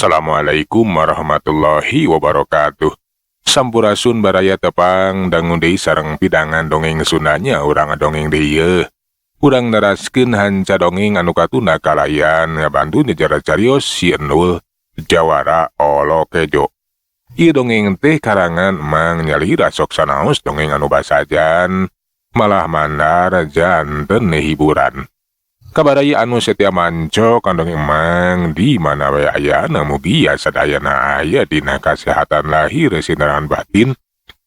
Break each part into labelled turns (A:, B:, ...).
A: Assalamualaikum warahmatullahi wabarakatuh. Sampurasun baraya, tepang dangu deui sareng pidangan dongeng Sundanya. Urang dongeng deui yeuh. Urang neraskeun hanca dongeng anu katunda kalayan ngabantu nyejar carios Si Endul Jawara Olokejo. Ieu dongeng teh karangan Mang Nyalira. Sok sanaos dongeng anu basajan malah mandar janten hiburan. Ka baraya anu setia mancok ka dongeng Emang di mana we ayana, mugia sadayana aya dina kasehatan lahir sinaran batin,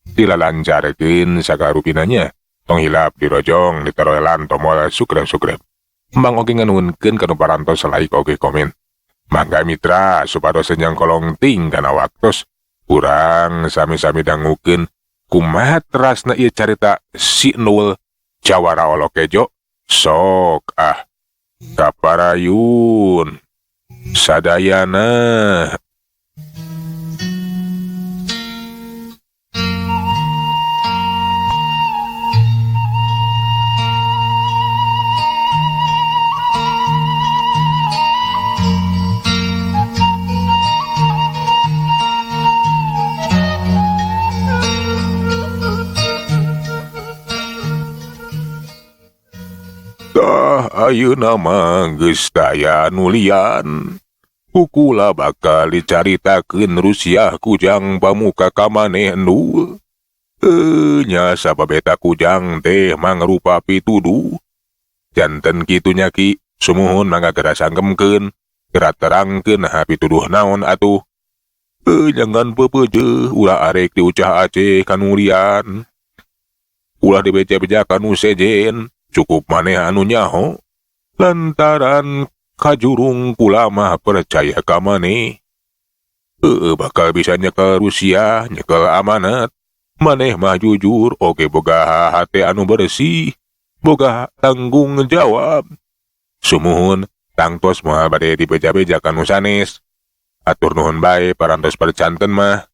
A: dilalancarkeun sagarupinanya. Tong hilap dirojong, ditaroelan tombol subscribe subscribe. Embang oge nganuhunkeun kanu parantos like oge komen. Mangga mitra, supados kolong ting kana waktos. Urang sami-sami dangukeun kumaha terasna ieu carita Si Endul Jawara Olokejo. Sok ah, kaparayun sadayana. Tah, ayeuna mah geus taya nu lian. Ku kula bakal dicaritakeun rusiah kujang pamuka ka maneh, Endul. Nya, sabab eta kujang teh mangrupa pituduh. Janten kitu nya, Ki, sumuhun, mangga geura sanggemkeun, geura terangkeun, naha pituduh naon atuh. Jangan pepeje, ulah arek diucah aceh ka nu lian. Ulah dibeja-beja ka nu sejen, cukup maneh anu nyaho. Lantaran kajurung kula mah percaya ka maneh. Bakal bisa nyekel rusiah, nyekel amanat. Maneh mah jujur, oge boga hate anu bersih, boga tanggung jawab. Sumuhun, tangtos moal bade dibeja-beja ka nu sanes. Atur nuhun bae parantos percanten mah.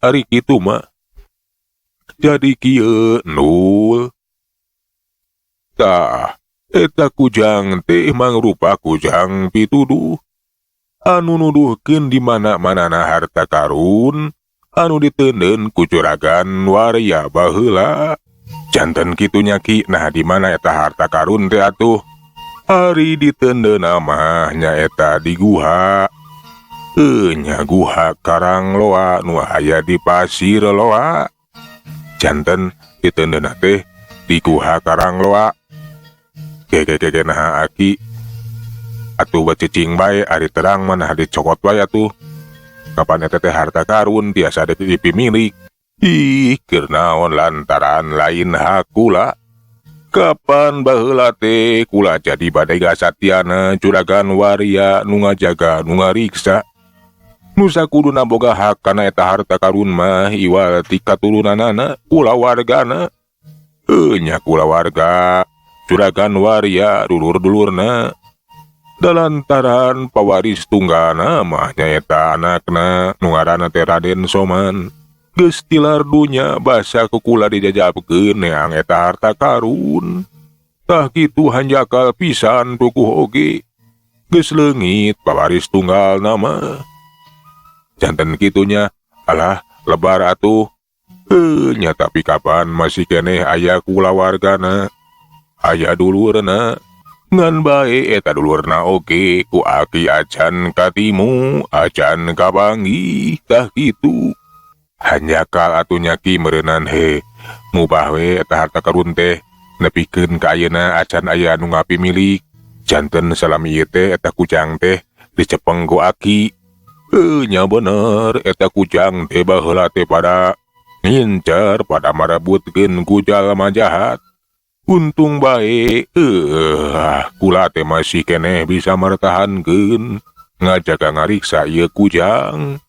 A: Ari kitu mah. Jadi kieu, Nul. Tah, eta kujang teh mangrupa kujang pituduh anu nuduhkeun di mana-manana harta karun anu diteundeun ku juragan waria baheula. Janten kitu nya, Ki, nah di mana eta harta karun teh atuh? Ari diteundeunna mah nyaeta di guha. Nya, guha Karang Loa nu aya di Pasir Loa. Janten diteundeunna teh di guha Karang Loa. Ke ke ke, nah aki atuh cicing bae, ari terang mah nah dicokot wae atuh. Kapan eta teh harta karun tiasa dipimilik? Ih, keur naon, lantaran lain hak kula. Kapan baheula teh kula jadi badega satiana juragan waria nu ngajaga, nu ngariksa. Nu sakuduna boga hak kana eta harta karun mah iwal ti katurunanana kulawargana. Nya, kulawarga juragan waria, dulur-dulurna. Da lantaran pawaris tunggalna mah nyaeta anakna nu ngaranna teh Raden Soman. Geus tilar dunya, basa ku kula dijajabkeun neang eta harta karun. Tah kitu, hanjakal pisan tukuh oge. Geus leungit pawaris tunggalna mah. Janten kitu nya, alah, lebar atuh. Nya, tapi kapan masih keneh aya kulawargana. Aya dulurna. Ngan bae eta dulurna oge ku aki acan katimu, acan kapanggih, tah kitu. Hanjakal atuh nya, Ki, meureunan he mubah we eta harta karun teh nepikeun ka ayeuna acan aya anu ngapimilik. Janten salami ieu teh eta kujang teh dicepeng ku aki. Nya, bener, eta kujang teh baheula teh pada ngincer, pada marebutkeun ku jalma jahat. Untung bae kula teh masih keneh bisa mertahankeun ngajaga ngariksa ieu kujang.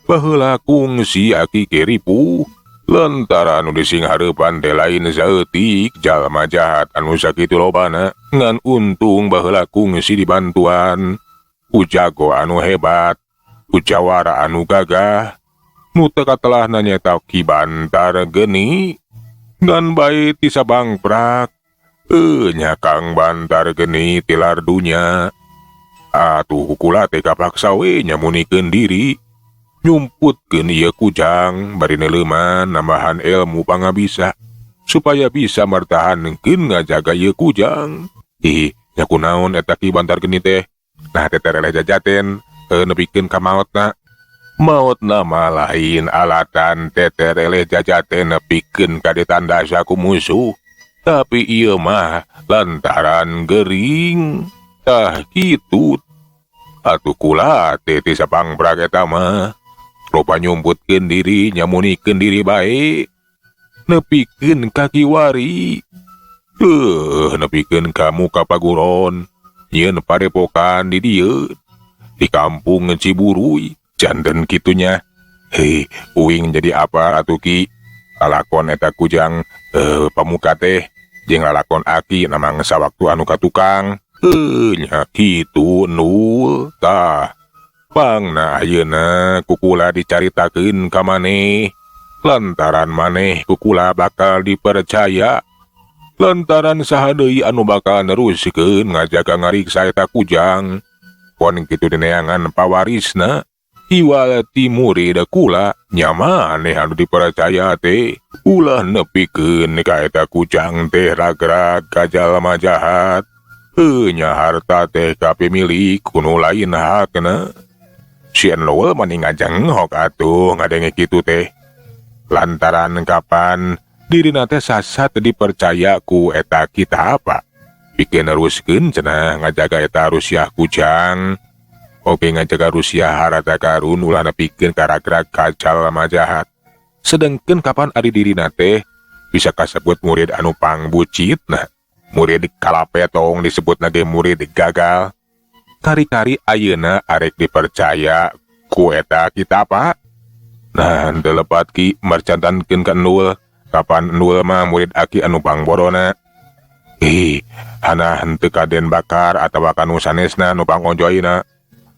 A: Baheula kungsi aki ge ripuh lantaran nu disinghareupan teh lain saeutik jalma jahat anu sakitu lobana, ngan untung baheula kungsi dibantuan ku jago anu hebat, ku jawara anu gagah nu teu katelahna, nyaeta Ki Bantar Geni. Ngan bae ti sabangprak nya Kang Bantar Geni tilar dunya. Atuh kula teh kapaksa we nyamunikeun diri. Nyumputkeun ieu kujang bari neuleuman nambahan ilmu pangabisa supaya bisa mertahankeun ngajaga ieu kujang. Ih, nya kunaon eta Ki Bantar Geni teh? Nah tetereleh jajaten nepikeun ka maotna. Maotna mah lain alatan tetereleh jajaten nepikeun ka ditandasa ku musuh. Tapi ieu mah lantaran gering. Tah kitu. Atuh kula teh teu sapangprak eta mah. Loba nyumputkeun diri, nyamunikeun diri bae. Nepikeun ka kiwari. Nepikeun ka muka paguron. Nyieun padepokan di dieu. Di kampung Ciburuy. Janten kitunya. Hei, uing jadi apa atuh Ki? Lalakon eta kujang pamuka teh jeung lalakon aki namang sawaktu anu ka tukang. Nya kitu Nul. Tah. Pangna ayeuna ku kula dicaritakeun ka maneh. Lantaran maneh ku kula bakal dipercaya. Lantaran saha deui anu bakal neruskeun ngajaga ngariksa eta kujang. Pon kitu dineangan pawarisna. Iwal ti murid kula nya maneh anu dipercaya teh. Ulah nepikeun ka eta kujang teh ragrag ka jalma jahat. Nya harta teh kapimilik ku nu lain hakna. Si Enlul mani ngajenghok atuh ngadenge kitu teh. Lantaran kapan dirina teh sasat dipercaya ku eta kita apa. Pikeun neruskeun cenah ngajaga eta rusiah kujang. Oge ngajaga rusiah harta karun ulah nepikeun ka ragrag ka jalma jahat. Sedengkeun kapan ari dirina teh bisa kasebut murid anu pangbucitna. Murid kalapetong disebutna ge murid gagal. Kari-kari ayeuna arek dipercaya ku eta kita apa? Nah, henteu lepat Ki mercantankeun ka Endul. Kapan Endul mah murid aki anu pangborona. Ih, hana henteu ka Den Bakar atawa ka nu sanesna nu pangonjoyna.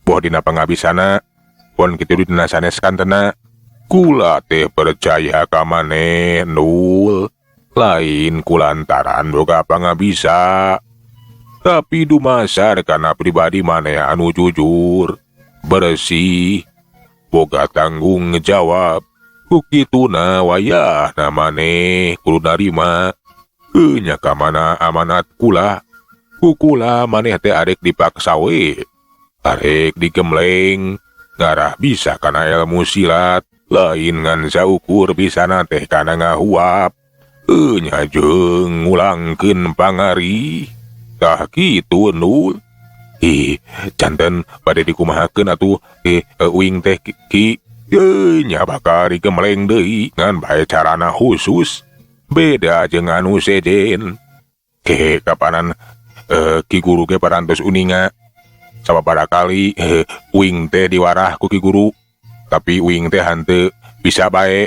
A: Boh dina pangabisana, pon kitu dina sanes kantena. Kula teh percaya ka maneh, Ndul. Lain kulantaran boga pangabisa. Tapi dumasar kana pribadi maneh anu jujur, bersih, boga tanggung jawab. Ku kituna wayahna maneh kudu narima. Nya ka mana amanat kula. Ku kula maneh teh arek dipaksa we. Arek digembleng, ngarah bisa kana ilmu silat, lain ngan saukur bisana teh kana ngahuap. Nya jeung ngulangkeun pangari. Tah kitu Ndul. Ih, janten bade dikumahakeun atuh uing teh Ki. Nya bakal digembleng deui ngan bae carana khusus. Beda jeung anu sejen. Ke kapanan Ki Guru ge parantos uninga. Sababaraha kali uing teh diwarah ku Ki Guru. Tapi uing teh hanteu bisa bae.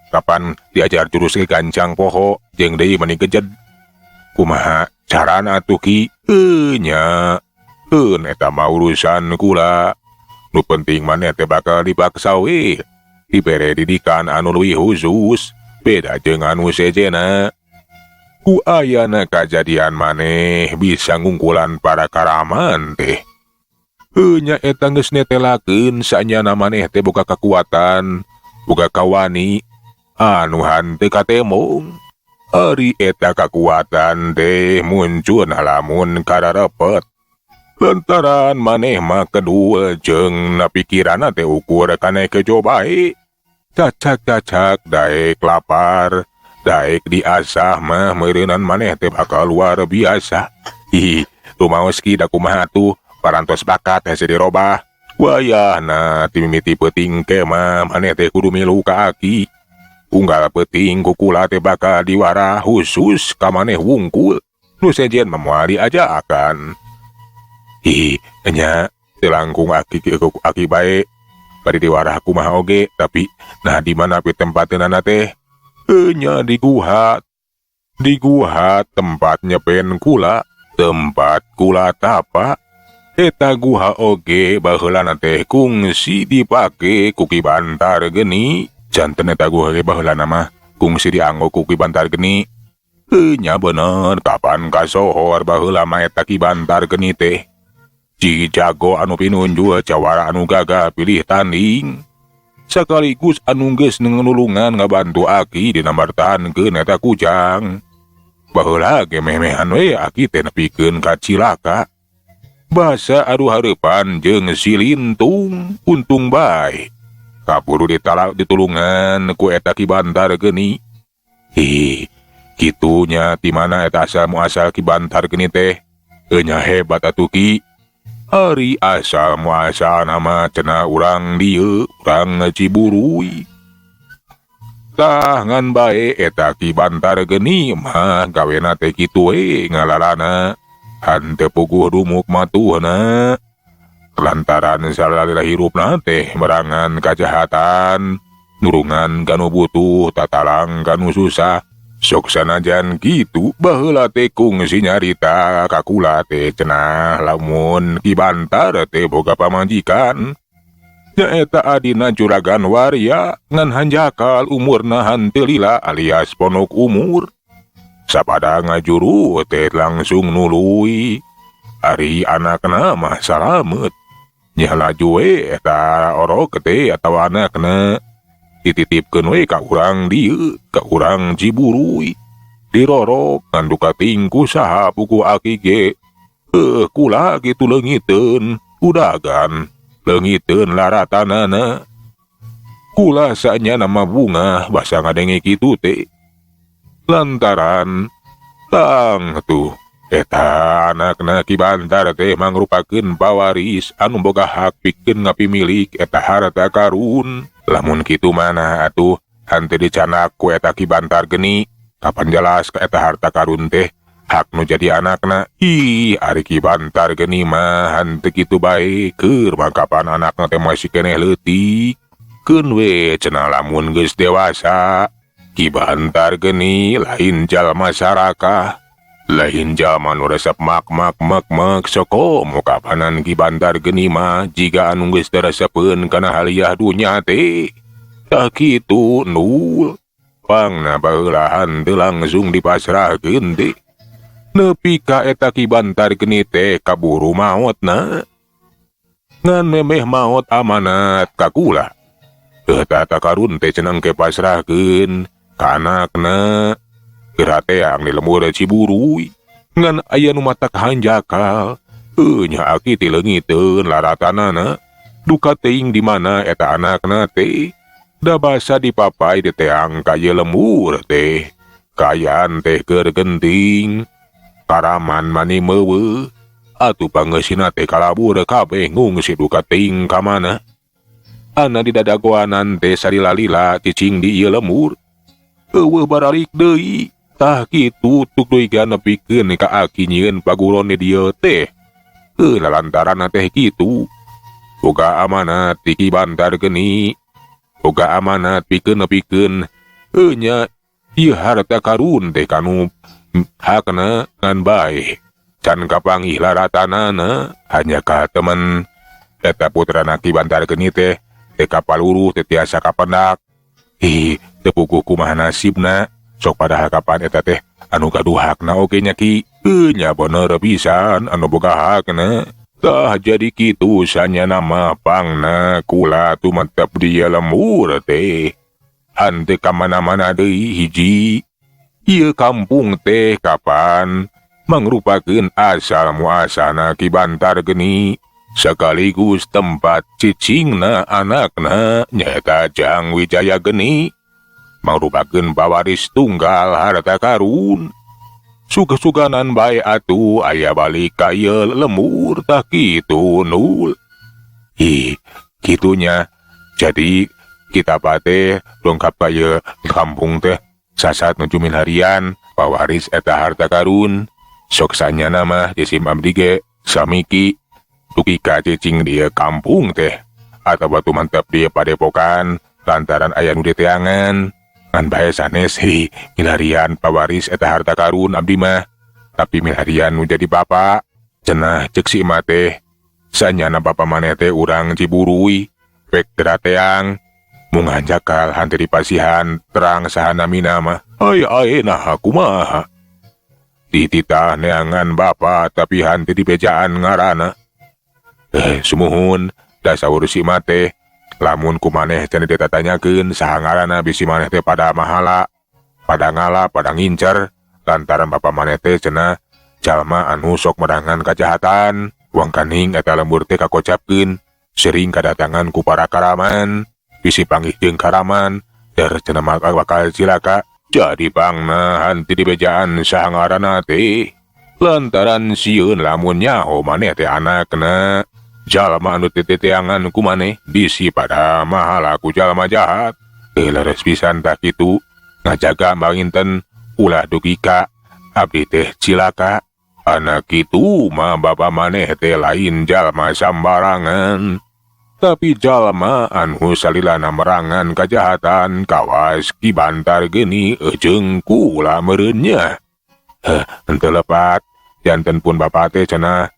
A: Kapan diajar jurus ge gancang poho jeung deui mani gejed. Kumaha carana atuh Ki? Nya. Keun eta mah urusan kula. Nu penting maneh teh bakal dipaksa we. Dibere didikan anu leuwih khusus. Beda jeung anu sejena. Ku ayana kajadian maneh bisa ngungkulan para karaman teh. Nya eta geus netelakeun sanyana maneh teh boga kakuatan, boga kawani anu hanteu katemong. Ari eta kakuatan teh muncul lamun kararepet. Lantaran maneh mah kedul jeung na pikiranna teh ukur kana kejo bae. Cacak-cacak daek lapar, daek diasah mah meureunan maneh teh bakal luar biasa. Ih, rumaos Ki da kumaha atuh parantos bakat hese dirobah. Wayahna ti mimiti peuting ke mah maneh teh kudu milu ka aki. Unggal peuting ku kula teh bakal diwarah khusus ka maneh wungkul. Nu sejen mah moal diajakan. Ih, nya teu langkung aki aki bae. Bari diwarah kumaha oge, tapi nah di mana pitempateunana teh? Nya di guha. Di guha tempat nyepen kula, tempat kula tapa. Eta guha oge baheulana teh kungsi dipake ku Ki Bantar Geni. Janten eta guha ge baheulana mah kungsi dianggo ku Ki Bantar Geni. Nya bener, kapan kasohor baheula mah eta Ki Bantar Geni teh. Ci jago anu pinunjul jawara anu gagah pilih tanding. Sekaligus anu geus nulungan ngabantu aki dina martahankeun eta kujang. Baheula ge meh-mehan we aki teh nepikeun ka cilaka. Basa adu hareupan jeung silintung untung bae. Kaburu ditalak ditulungan ku eta Ki Bantar Geni. Hi, kitunya di mana eta asal muasal Ki Bantar Geni teh? Enya hebat atuh Ki. Ari asal muasal nama cenah urang dieu, urang Ciburuy. Tah ngan bae eta Ki Bantar Geni mah gawena teh kitu we ngalalana. Hanteu puguh dumuk matuhna. Lantaran salalila hirupna teh merangan kajahatan, nurungan kanu butuh, tatalang kanu susah. Sok sanajan kitu baheula teh kungsi nyarita ka kula teh cenah lamun Ki Bantar teh boga pamajikan. Nyaeta adina juragan waria ngan hanjakal umurna hanteu lila alias ponok umur. Sapada ngajuru teh langsung nuluy. Ari anakna mah salamet. Nya laju we eta orok teh atawa anakna dititipkeun we ka urang dieu, ka urang Ciburuy. Dirorok ngan duka tingku saha puguh aki ge. Kula kitu leungiteun udagan, leungiteun laratanana. Kula sanyana mah bungah basa ngadenge kitu teh. Lantaran tang tuh eta anakna Ki Bantar teh mangrupakeun pawaris anu boga hak pikeun ngapimilik eta harta karun. Lamun kitu mana atuh hanteu dicanak ku eta Ki Bantar Geni, kapan jelas ka eta harta karun teh hak nu jadi anakna. Ih, ari Ki Bantar Geni mah hanteu kitu bae, keur mah kapan anakna teh masih keneh leutik. Keun we cenah lamun geus dewasa. Ki Bantar Geni lain jalma sarakah, lain jalma nu resep mak mak mak mak soko mukapanan Ki Bantar Geni mah jiga anu geus resepeun kana haliah dunya teh. Tah kitu nul. Pangna baheula hanteu langsung dipasrahkeun teh. Nepi ka eta Ki Bantar Geni teh kaburu maotna. Ngan memeh maot amanat ka kula. Eta karun teh cenah ke pasrahkeun ka anakna. Geura teang di lembur Ciburuy. Ngan aya nu matak hanjakal. Nya aki ti leungiteun laratanana. Duka teuing di mana eta anakna teh. Da basa dipapai di teang ka ieu lembur teh. Kaayaan teh keur genting. Karaman mani meuweuh. Atuh pangeusina teh kalabur kabeh ngungsi duka teuing ka mana. Ana di dadagoanan teh salila-lila cicing di ieu lembur. Eueuh baralik deui. Tah kitu tuk deui nepikeun ka aki nyieun paguron di dieu teh. Lantaran teh kitu. Boga amanat ti Ki Bantar Geni. Boga amanat pikeun nepikeun. Nya ieu harta karun teh kanu hakna ngan bae. Can kapanggih laratanana hanya ka temen eta putrana Ki Bantar Geni teh teh kapaluruh teh tiasa kapendak. Ih, teu puguh kumaha nasibna. Sok padahal kapan eta teh anu gaduh hakna oge nya Ki. Nya bener pisan anu boga hakna. Tah jadi kitu sanyana mah pangna kula tumetep di lembur teh. Hanteu ka mana-mana deui hiji. Ieu kampung teh kapan mangrupakeun asal muasalna Ki Bantar Geni sekaligus tempat cicingna anakna nyaeta Jang Wijaya Geni mangrupakeun pawaris tunggal harta karun. Suga-suganan bae atuh aya balik ka ieu lembur tah kitu nul. Ih, kitunya. Jadi kita teh dongkap ka ieu kampung teh sasat nuju milarian pawaris eta harta karun. Sok sanyana mah jisim abdi ge samiki dugi ka cicing di kampung teh atawa tumantep di padepokan lantaran aya nu diteangan. Ngan bae sanes hi milarian pawaris eta harta karun abdi mah. Tapi milarian nu jadi bapa cenah ceuk si emak teh sanyana bapa maneh teh urang Ciburuy pek teang mung hanjakal hanteu dipasihan terang saha namina mah. Ai ai nah kumaha dititah neangan bapa tapi hanteu dibejaan ngaranna. Sumuhun da saur si emak teh lamun ku maneh cenah ditatanyakeun saha ngaranna bisi maneh teh pada mahala, pada ngala, pada ngincer lantaran bapa maneh teh cenah jalma anu sok merangan kajahatan. Wangkaning eta lembur teh kakocapkeun sering kadatangan ku para karaman, bisi panggih jeung karaman der cenah bakal cilaka. Jadi pangna henteu dibejaan saha ngaranna teh lantaran sieun lamun nyaho maneh teh anakna. Jalma anu titeteangan ku maneh bisi pada mahala ku jalma jahat. Leres pisan tah kitu ngajaga manginten ulah dugi ka abdi teh cilaka. Anak kitu mah bapa maneh teh lain jalma sambarangan, tapi jalma anu salilana merangan kajahatan kawas Ki Bantar Geni jeung kula meureun nya. Henteu lepat janten pun bapa teh cenah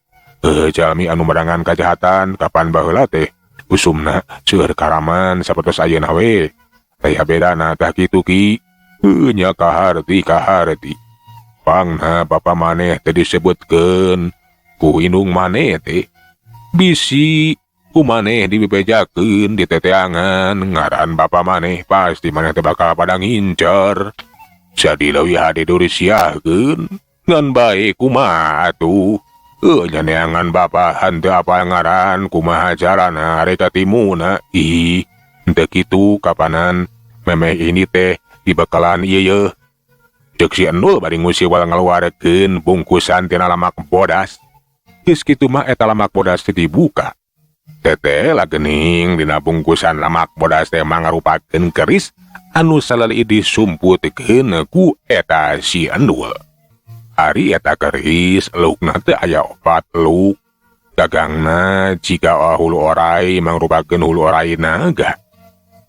A: jalmi anu merangan kajahatan kapan baheula teh usumna seueur karaman sapertos ayeuna we. Aya bedana tah kitu ki. Nya kaharti kaharti. Pangna bapa maneh teh disebutkeun ku indung maneh teh bisi ku maneh dibebejakeun diteteangan ngaran bapa maneh pasti maneh teh bakal pada ngincer. Jadi leuwih hade durisiahkeun ngan bae kumaha atuh. Nyaneangan bapa henteu apal ngaran kumaha carana arek katimuna. Ih, henteu kitu kapanan memeh ini teh dibekalan ieu yeuh. Ceuk si Endul bari ngusiwal ngaluarkeun bungkusan tina lamak bodas. Geus kitu mah eta lamak bodas teh dibuka. Teteh lah geuning dina bungkusan lamak bodas teh mangarupakeun keris anu salali disumputkeun ku eta si Endul. Ari eta keris lukna teh aya 4 luk. Gagangna jika hulu orai mangrupakeun hulu orai naga.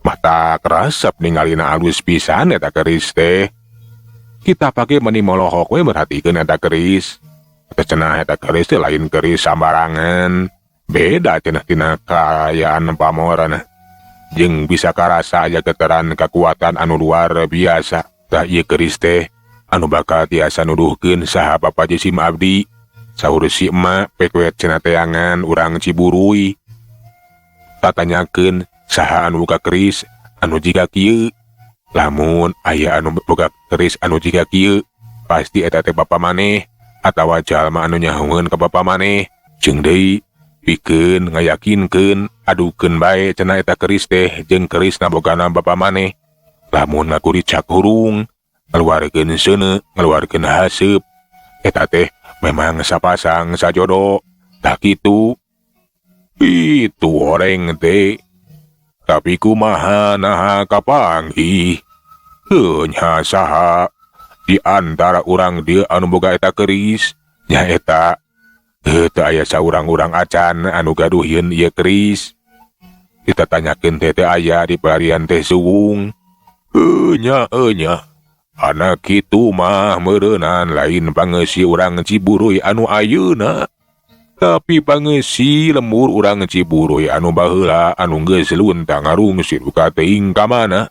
A: Mata kerasep ningalina alus pisan eta keris teh. Kita pake meni molohok we merhatikeun eta keris. Eta cenah eta keris teh lain keris sambarangan. Beda cenah tina kaayaan pamorana. Jeung bisa karasa aya getaran kekuatan anu luar biasa. Tah ieu keris teh anu bakal tiasa nuduhkeun saha bapa jisim abdi. Saur si emak pek we cenah teangan urang Ciburuy. Tatanyakeun saha anu boga keris anu jiga kieu. Lamun aya anu boga keris anu jiga kieu pasti eta teh bapa maneh atawa jalma anu nyahoeun ka bapa maneh. Jeung deui pikeun ngayakinkeun adukeun bae cenah eta keris teh jeung keris nabogana bapa maneh. Lamun ngaguricak hurung ngaluarkeun seuneu ngaluarkeun haseup eta teh memang sapasang sajodo. Tah kitu itu oreng teh. Tapi kumaha naha kapanggih? Heuh nya saha di antara urang dieu anu boga eta keris? Nyaeta heuh teu aya saurang-urang acan anu gaduh yeun ieu keris. Ditatanyakeun teh teu aya di pelarian teh suwung. Heuh nya heuh nya. Anak kitu mah meureunan lain pangeusi urang Ciburuy anu ayeuna. Tapi pangeusi lembur urang Ciburuy anu baheula anu geus luntang ngarungsir ka teuing ka mana.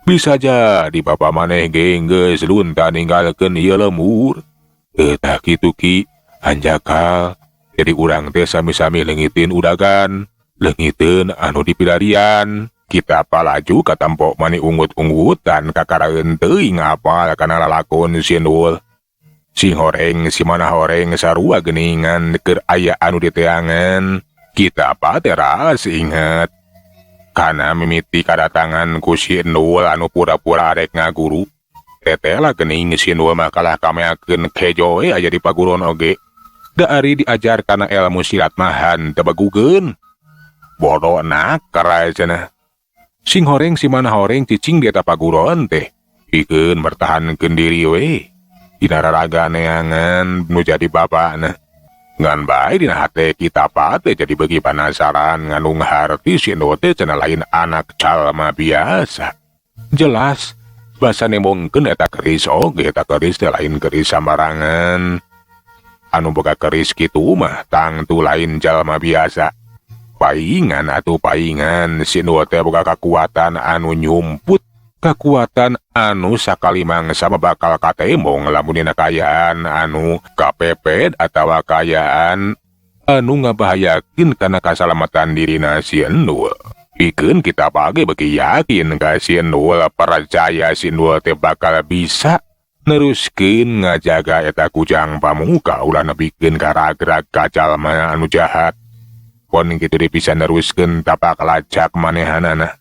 A: Bisa jadi bapa maneh ge geus lunta ninggalkeun ieu lembur. Tah kitu ki hanjakal. Jadi urang teh sami-sami leungiteun udagan, leungiteun anu dipilarian. Kita palaju katampo mani ungut-ungutan kakaraeun teuing apal kana lalakon si Endul. Si horeng si mana horeng sarua geuningan keur aya anu diteangan. Kita apa teras inget. Kana mimiti kadatangan ku si Endul anu pura-pura arek ngaguru. Teteh lah geuning si Endul mah kalah kameakeun kejo we aya di paguron oge. Da ari diajar kana ilmu silat mah henteu begugeun. Bodoh nakar cenah. Sing horeng si mana horeng cicing di eta paguron teh. Pikeun bertahankeun diri we. Dina raraga neangan nu jadi bapana. Ngan bae dina hate kita pate jadi beuki panasaran nganung harti si Endul teh cenah lain anak jalma biasa. Jelas basa nembongkeun eta keris oge eta keris teh lain keris sambarangan. Anu boga keris kitu mah tangtu lain jalma biasa. Paingan atuh paingan si Endul teh boga kakuatan anu nyumput, kakuatan anu sakali mangsa bakal katembong lamun dina kaayaan anu kapepet atawa kaayaan Anu ngabahayakeun kana kasalamatan dirina si Endul. Pikeun kita page beuki yakin ka si Endul, percaya si Endul teh bakal bisa neruskeun ngajaga eta kujang pamuka ulah nepikeun ka ragrag ka jalma anu jahat. Pon kitu deui bisa neruskeun tapak lacak manehanana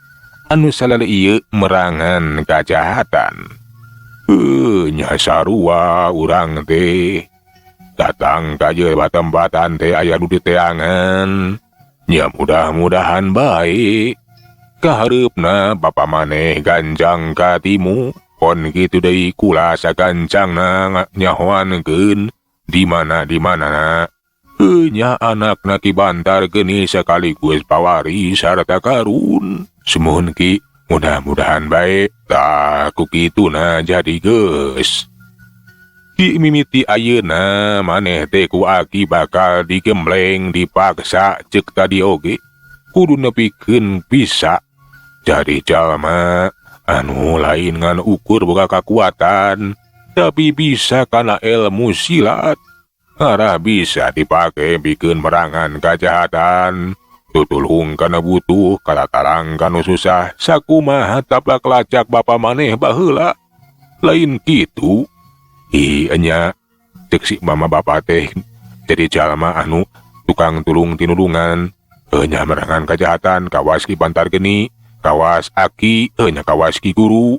A: anu salali ieu merangan kajahatan. Nya sarua urang teh. Datang ka ieu tempatan teh aya nu diteangan. Nya mudah-mudahan bae. Kahareupna bapa maneh gancang katimu. Pon kitu deui kula sagancangna nyahoankeun di mana di mana. Nya anakna Ki Bantar Geni sekaligus pawaris harta karun. Sumuhun Ki, mudah-mudahan bae. Tah ku kituna jadi geus. Di mimiti ayeuna maneh teh ku aki bakal digembleng, dipaksa ceuk tadi oge. Kudu nepikeun bisa jadi jalma anu lain ngan ukur boga kakuatan, tapi bisa kana ilmu silat. Arah bisa dipake pikeun merangan kajahatan. Tutulung kana butuh, kalatarang kanu susah, sakumaha tapak lacak bapa maneh baheula. Lain kitu. Ih, enya cek si mama bapa teh jadi jalma anu tukang tulung tinulungan. Enya merangan kejahatan kawas Ki Bantar Geni, kawas aki, enya kawas Ki Guru.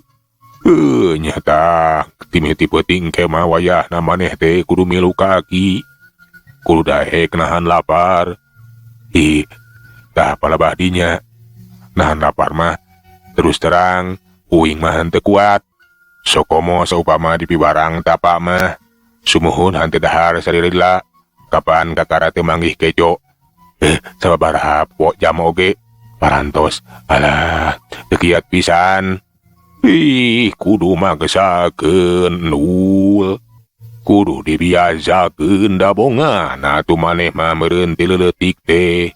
A: Enya tah timiti peuting ke mah wayahna maneh teh kudu milu ka aki. Kudu daek nahan lapar. Ih, tah palebah dinya. Nahan lapar mah terus terang uing mah henteu kuat. Sokomo saupama dipibarang tapa mah. Sumuhun hanteu dahar salila. Kapan kakara teu manggih kejo. Sababaraha po jam oge. Parantos. Alah, teu kiat pisan. Ih, kudu maksakeun Nul. Kudu dibiasakeun dabongan atuh maneh mah meureun ti leutik teh.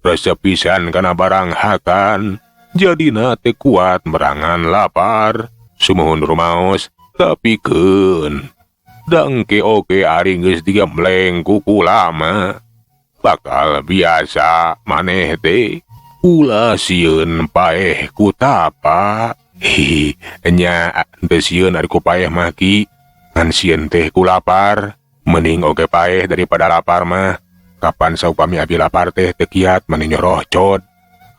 A: Resep pisan kana barang hakan. Jadina teu kuat merangan lapar. Sumuhun rumaos, tapi keun. Dangke oge ari geus digembleng ku kula mah. Bakal biasa maneh teh. Ulah sieun paeh ku tapa. Hi, enya teu sieun ari ku paeh mah Ki. Ngan sieun teh ku lapar. Mending oge paeh daripada lapar mah. Kapan saupami abi lapar teh teu kiat mani nyorohcod.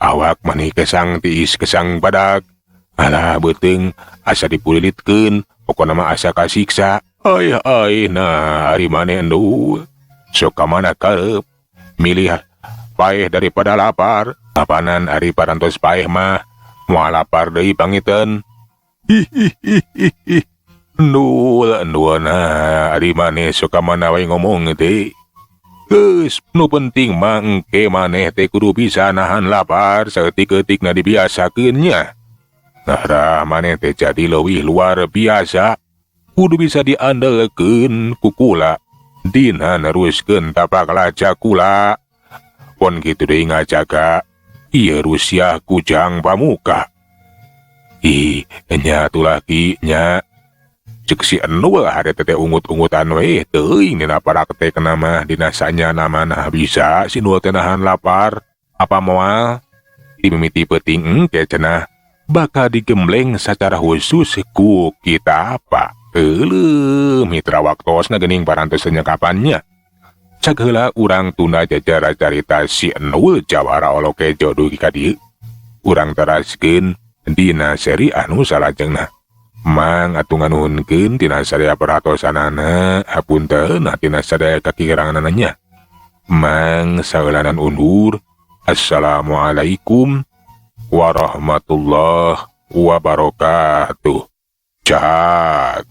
A: Awak mani kesang tiis kesang badag. Alah beuteung asa dipulilitkeun, pokona mah asa kasiksa. Ay ay nah ari maneh endul. Sok ka mana karep? Milih paeh daripada lapar. Apanan ari parantos paeh mah moal lapar deui pangiteun. Hihihihi. Endul endul nah ari maneh sok ka mana we ngomong teh. Geus nu penting mah engke maneh teh kudu bisa nahan lapar saeutik-eutikna dibiasakeun nya. Nah, maneh teh jadi leuwih luar biasa. Kudu bisa diandelkeun ku kula. Dina neruskeun tapak lacak kula. Pon kitu deui ngajaga ieu Rusia kujang pamuka. Ih, nya atuh laki nya. Cek si Endul harita teh ungut-ungutan we teuing dina praktekna mah dina sanyana mah nah bisa si Endul teh nahan lapar. Apa moal? Dimimiti peuting engke cenah bakal digembleng secara khusus ku kita apa? Euleuh, mitra waktosna geuning parantos nyekapannya. Cag heula urang tunda jajara carita si Endul jawara olokejo dugi ka dieu. Urang teraskeun dina seri anu salajengna. Mang atuh nganuhunkeun tina sadaya perhatosanana, hapunten tina sadaya kakiranganana nya. Mang saeulanan undur. Assalamualaikum warahmatullahi wabarakatuh. Cak.